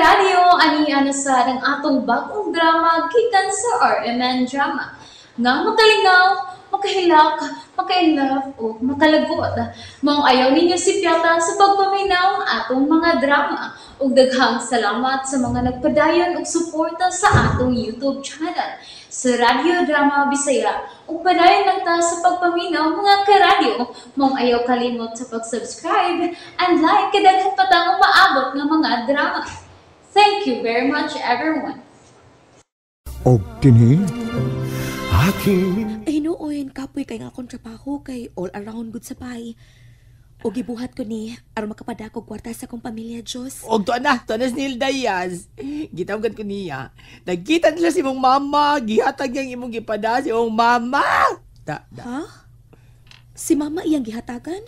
karadyo, ani na sa ang atong bagong drama gikan sa RMN Drama. Nga makalingaw, makahilak, makainlove o makalagot. Maong ayaw ninyo sipyata sa pagpaminaw ang atong mga drama. Ug daghang salamat sa mga nagpadayon og suporta sa atong YouTube channel sa Radyo Drama Bisaya. Ug padayon lang ta sa pagpaminaw, mga karadyo. Maong ayaw kalimot sa pag-subscribe and like kay daghan pa tang umaabot nga mga drama. Thank you very much, everyone. Og kini Ay nooy, kapoy kay nga akong trabaho kay all around good sa bay. O gibuhat ko ni aron makapadako kwarta sa akong pamilya, Diyos. Og tuwa na si Nilda Yaz. Gitawgan ko niya. Nagkita nila si imong mama. Gihatag niyang imong gipada si imong mama. Da, da. Ha? Si mama iyang gihatagan?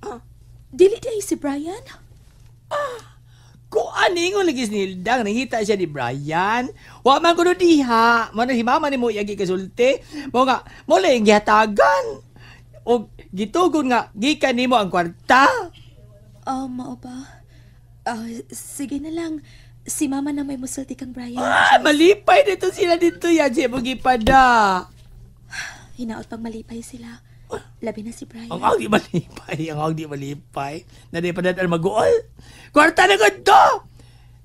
Ah, dili diay si Brian? Kung aningon lagi si Nilda, nangita siya ni Brian. Wa man kuno diha. Mano si mama ni mo iyang gikasulti. Mo nga, mo lang iyang gihatagan. Og gitugon nga, gikan nimo ang kwarta. Ah, mao ba? Ah, sige na lang. Si mama na may musulti kang Brian. Ah, malipay dito sila dito yan. Siya mo gipada. Hinaot pag malipay sila. Labi na si Brian. Ang ang di malipay. Ang ang di malipay. Na di pa na mag-uol. Kwarta na to!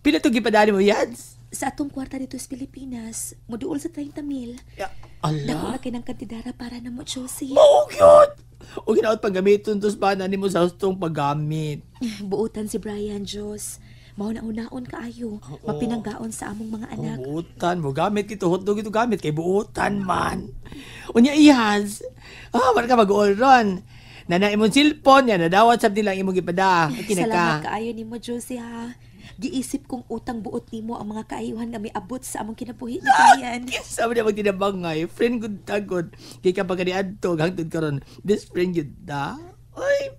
Pila to gipadali mo yan? Sa atong kwarta dito sa Pilipinas, muduol sa 30 mil. Ya, Dako ala. na kinang kantidara para na mo, Josie. Mao cute! O ginaot paggamiton to sa bana nimo sa hustong paggamit. Buutan si Brian, Diyos. Mao na unaon kaayo. Mapinanggaon sa among mga anak. Oh, buutan mo gamit kito hotdog ito gamit kay buutan man. Unya ihas. Ah, man ka mag-uol ron. Nana imong cellphone ya nadawat sab nilang imong gipada. Okay na ka. Salamat kaayo nimo, Josie, ha. Giisip kong utang buot nimo ang mga kaayuhan nga miabot sa among kinabuhi ni Brian. Sabi niya magtinabangay, friend good tagod. Kay kapag kani adto hangtod karon, best friend yun ta. Ay,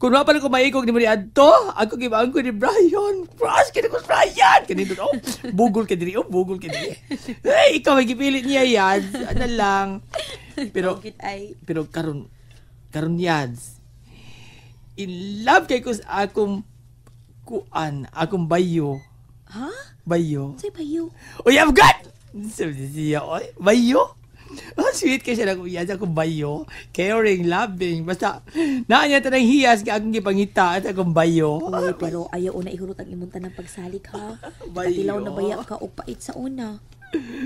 kung wa pa lang ko maikog ni mo ni adto, ako gibaan ko ni Brian. Crush kini ko si Brian. Kani oh, bugol ka diri, oh, bugol ka diri. Ay, ikaw may gipilit niya yan. Ano lang. Pero Ay, pero karon karon yads. In love kay ko sa akong kuan, akong bayo. Ha? Bayo. Say bayo. Uy, I've got! Sabi siya, oy, bayo. Oh, sweet kay siya na kuya sa akong bayo. Caring, loving. Basta, naa niya tanang hiyas ka akong gipangita at akong bayo. Uy, pero ayaw una ihurot ang imong tanang pagsalig ha. Bayo. Katilaw na baya ka og pait sa una.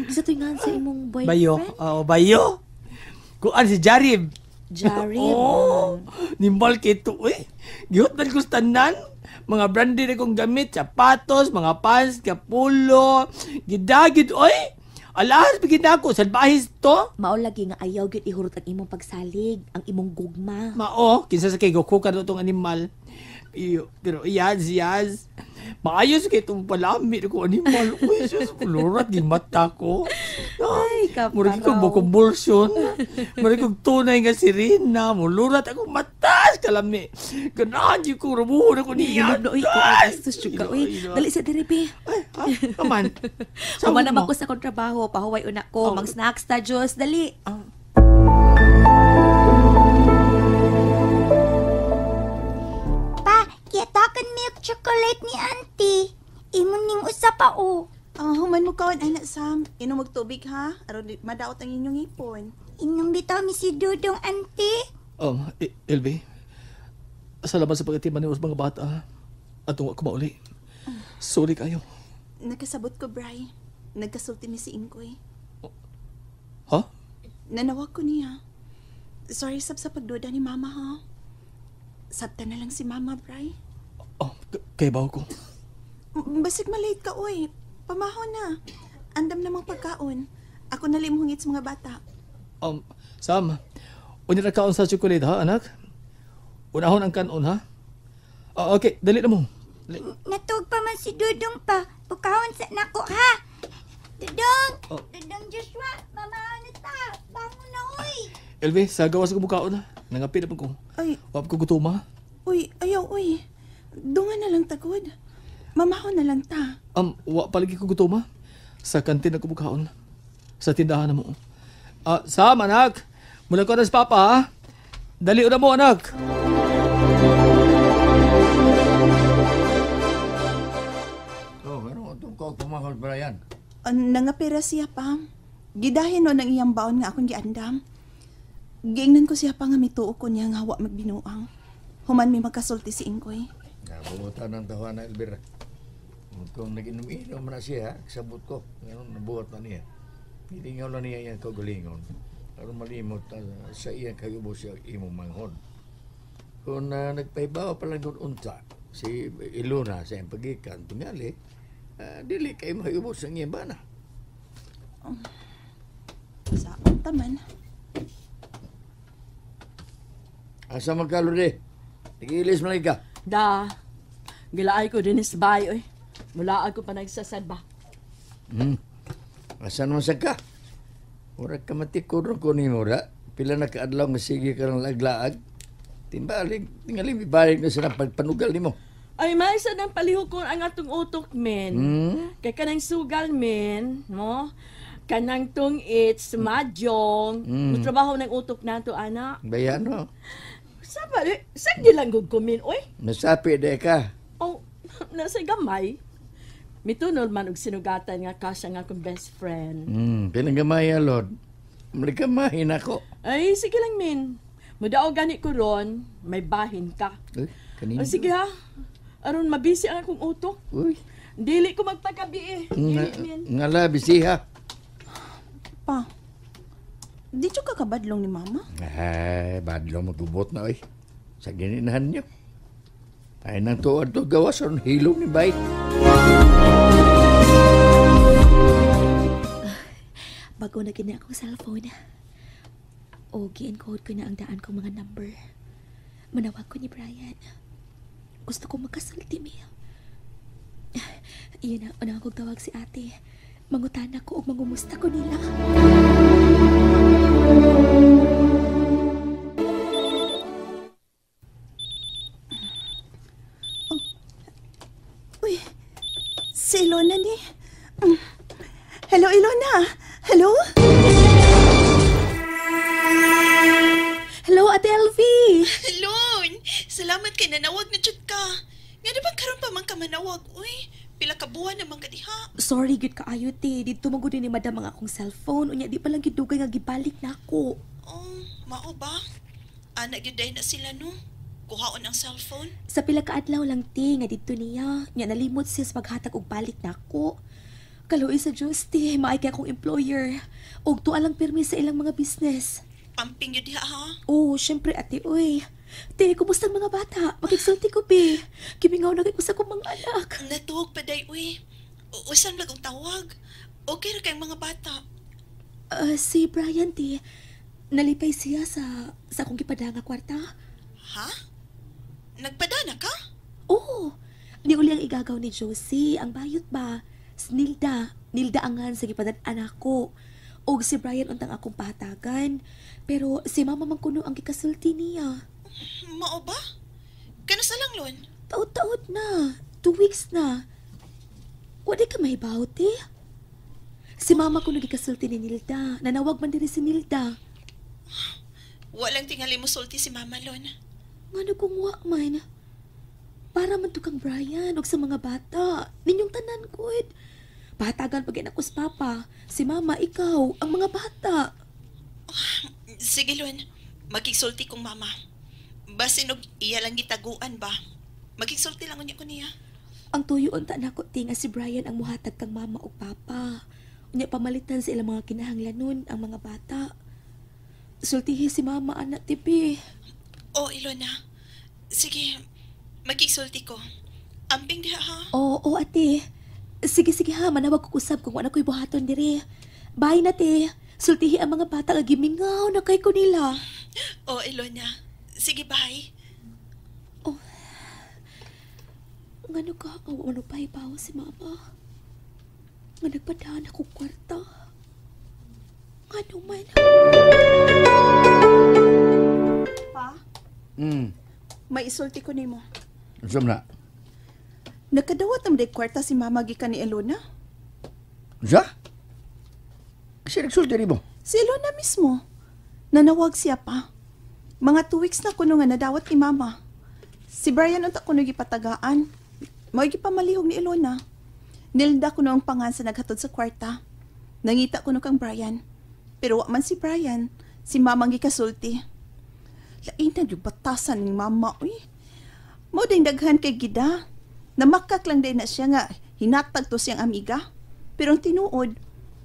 Bisa to nga sa imong boyfriend? Bayo. Oo, bayo. Kuan si Jarib. Jarib. Oh, nimbal kito eh. Gihot na ko sa tanan. Mga branded akong gamit, sapatos, mga pants, kapulo. Gidagid, oy. Alahas, bigin ako, salbahis to. Mao lagi nga ayaw gyud ihurot ang imong pagsalig, ang imong gugma. Mao, kinsa sa kay Goku ka tong animal. Iyo, pero iyaz, iyaz. Maayos kay itong palami ko animal. Uy, sus, lurat di mata ko. Ay, Murag kaparaw. kong convulsion. Murag kong tunay nga sirena. Mulurat akong matas kalami. Ganahan yung kong rumuhon ako niya. Hinog na, uy, kung gastos jud ka, uy. Dali sa diri, be. Ay, ha? Kaman. Human naman ko sa akong trabaho, pahuway una ko, Oh. mag-snacks ta, Diyos, dali. Ah. Pa, gihatagan milk chocolate ni auntie. Imo ning usa pa o. Ah, human mo kaon anak Sam. Inom og tubig ha, aron di madaot ang inyong ipon. Inom bitaw mi si Dudong, auntie. LB, salamat sa pag-atiman ni mga bata. Atong ako mauli. Sorry kayo. Nakasabot ko, Bray. Nagkasulti mi si Ingkoy. Ha? Nanawag ko niya. Sorry sab sa pagduda ni Mama ha. Sabta na lang si Mama, Bray. Oh, kay bawo ko. Basig malate ka, oy. Pamaho na. Andam namang pagkaon. Ako na limhungit sa mga bata. Sam, unya na kaon sa chocolate ha, anak? Unahon ang kanon ha? Ah, okay, dali na mo. Dali. Natug pa man si Dudong pa. Pagkaon sa nako ha. Dudong! Oh. Dudong Joshua, mamaon na ta. Bangon na oy. LB, sa gawas ko mukaon ha. Nangapit na po ko. Ay, Wap ko gutuma. uy, ayaw, uy. Dunga na lang tagod. Mamaho na lang ta. Wa palagi ko gutuma. Sa kantin ako mukaon. Sa tindahan na mo. Ah, Sam, anak. Mula ko na si Papa, ha? Dali na mo, anak. ko pumahol, Brian? Nangapera siya pa. Gidahin no ng iyang baon nga akong giandam. Giingnan ko siya pa nga mituo ko niya nga wa magbinuang. Human may magkasulti si Inggoy. Nabuhutan ng tawa na, Elvira. Kung nag-inom-inom na siya, sabot ko. Ngayon, nabuhat na niya. Gilingaw na niya iyang kagalingon. Aron malimot sa iyang kayubo siya imong manghod. Kung nagpaibaw pa lang doon unta, si Ilona sa iyang pagikan, tingali, dili kayo mahibos ang iyang bana. Sa unta man. Asa man ka, Lorde? Nag-iilis man lagi ka. Da, gilaay ko din is bay, oy. Mula ako pa nagsasad ba. Asa naman sa ka? Murag ka matikod ko ni Mura. Pila na kaadlaw nga sige ka ng laglaag. Timbalik, tingali, ibalik na sa pagpanugal ni mo. Ay, maisa ng palihukon ang atong utok, men. Kay kanang sugal, men, no? Kanang tungits, mahjong. Mutrabaho ng utok nato, ana. Bayan, no? Saba, saan nilang ko, men, oy? Nasapi, de ka. Oh, nasa gamay. Mitunol man og sinugatan nga kasya nga akong best friend. Pilang gamay, Lord. Maligamahin ako. Ay, sige lang, min. Mudao gani ko ron, may bahin ka. Uy, kanina. Ay, sige ha. Aron mabisi ang akong utok. Uy. Dili ko magpagabi eh. Dili, min. Ngala, bisi ha. Pa, di ka kabadlong ni Mama? Ay, badlong magubot na, oy. Sa gininahan niyo. Ay, nang tuod to gawas, aron hilom ni Bay. Bago na gina akong cellphone. O, gi-encode ko na ang daan kong mga number. Manawag ko ni Brian. Gusto ko magkasulti niya. Iyon na, unang akong tawag si ate. Mangutana ko o mangumusta ko nila. Oh. Uy, si Ilona ni. Hello, Ilona. Hello? Hello, Ate Elvie! Hello! Salamat kay nanawag na jud ka. Nga di ba karon pa man ka manawag, uy? Pila ka buwan naman ka diha. Sorry, gyud kaayo, te. Dito man gud ni madam ang akong cellphone. Unya, di pa lang gyud dugay nga gibalik na ako. Oh, mao ba? Ana gyud day na sila, no? Kuhaon ang cellphone? Sa pila ka adlaw lang, te, nga didto niya. Nya nalimot siya sa paghatag og balik na ako. Kaluoy sa Diyos, te. Maay kay akong employer. Og tuwa lang pirmi sa ilang mga business. Amping yun diha, ha? Oo, syempre, ate, uy. Te, kumusta ang mga bata? Makigsulti ko, be. Kimingaw na kay ko sa akong mga anak. Natuog pa, day, uy. Usan lang ang tawag. Okay ra kayong mga bata. Si Brian, te. Nalipay siya sa akong gipadanga kwarta. Ha? Nagpadana ka? Oo. Niuli ang igagaw ni Josie. Ang bayot ba? Si Nilda. Nilda angan sa gipadaan ko. Og si Brian untang akong pahatagan. Pero si Mama man kuno ang gikasulti niya. Mao ba? Kano sa lang, Lon? Taod-taod na. 2 weeks na. Wala ka mahibaw, te. Si Mama kuno gikasulti ni Nilda. Nanawag man diri si Nilda. Walang tingali mo sulti si Mama, Lon. Ngano kung wa man? Para man to kang Brian og sa mga bata. Ninyong tanan, good. Pahatagan pag ako sa Papa, si Mama, ikaw, ang mga bata. Sige, Lon. Magigsulti kong Mama. Basin og iya lang gitaguan ba? Magigsulti lang unya ko niya. Ang tuyo unta nako ti nga si Brian ang muhatag kang Mama og Papa. Unya pamalitan sa ilang mga kinahanglanon ang mga bata. Sultihi si Mama anak tibi. Oh, Ilona. Sige, magigsulti ko. Amping diha ha? Oo, ate. Sige, sige ha, manawag ko usab kung wala ko'y buhaton diri. Bye na, te. Sultihi ang mga bata nga gimingaw na kay ko nila. Oh, Ilona. Sige, bye. Oh. Ngano ka, ang ano pa ibaw si Mama. Nga nagpadaan ako kwarta. Ngano man. Pa? May isulti ko nimo. Unsa man na? Nagkadawat ang day kwarta si Mama gikan ni Ilona. Unsa? Kasi nagsulti nimo? Si Ilona mismo. Nanawag siya pa. Mga 2 weeks na kuno nga nadawat ni Mama. Si Brian unta kuno gipatagaan. Mao gipamalihog ni Ilona. Nilda kuno ang pangan sa naghatod sa kwarta. Nangita kuno kang Brian. Pero wa man si Brian, si mamang gikasulti. Lain na yung batasan ni mama, uy. Mo ding daghan kay Gida. Namakak lang din na siya nga hinatag to siyang amiga. Pero ang tinuod,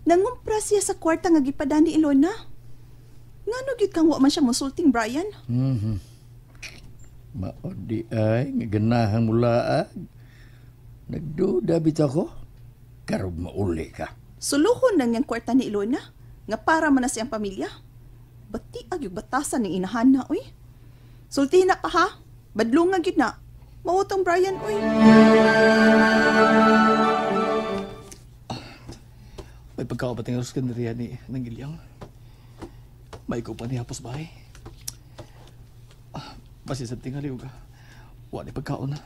nangumpra siya sa kwarta nga gipadan ni Ilona. Ngano gyud kang wa man siya mosulting Brian? Mao di ay, nga ganahang mulaag. Nagduda bitaw ko. Karog mauli ka. Suluhon lang niyang kwarta ni Ilona, nga para man na siyang pamilya. Bati ag yung batasan ng inahan na, uy. Sultihin na pa ha. Badlungan gyud na. Mautong Brian, uy. May pagkaubat ng ruskaneriya ni ng Gilyang. May ikaw pa niya hapos bahay. Basi sa tingali ka. Wa ni pagkaon na.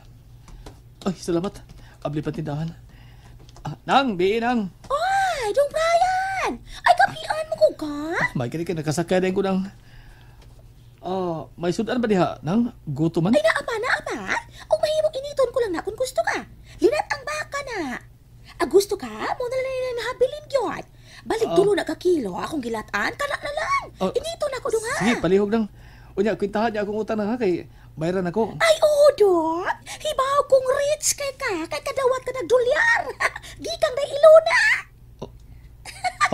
Ay, salamat. Abli pa tindahan. Nang, biin nang. Ay, dong Brian! Ay, kapian mo ko ka? May kini ka nakasakay din ko nang. May sudan ba diha? Nang, guto man? Ay, naa pa, naa pa. O mahimong initon ko lang na kung gusto ka. Linat ang baka na. A gusto ka, mo na lang na nahabilin gyud. Balik tulo na ka kilo, akong gilatan, kana na lang. Initon ako dong ha. Sige, palihog nang. Unya, kwintahan niya akong utang na ha, kay bayaran ako. Ay, oo, Dok. Hibaw kong rich kay ka, kay kadawat ka nagdolyar. Gikan day Ilona.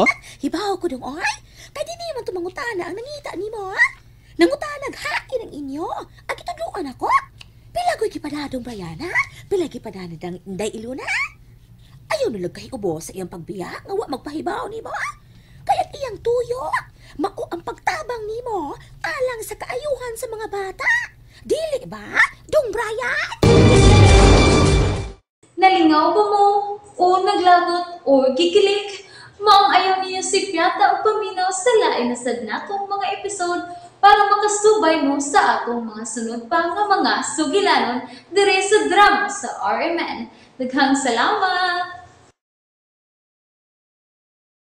Huh? Hibaw ko dong, oy. Kay di naman tumangutana ang nangita nimo, ha? Nangutana hain ang inyo. Ang gitudloan ako. Pila ko'y gipadadong Brian, ha? Pila gipadadong day Ilona? Ayaw nalag kay ubo sa iyang pagbiya nga wa magpahibaw nimo, ha? Kaya't iyang tuyo, mao ang pagtabang nimo alang sa kaayuhan sa mga bata. Dili ba, Dong Brian? Nalingaw ba mo? O naglagot o gikilig? Maong ayaw niyo si Piata o paminaw sa lain na sad natong mga episode para makasubay mo sa atong mga sunod pa nga mga sugilanon dire sa drama sa RMN. Daghang salamat!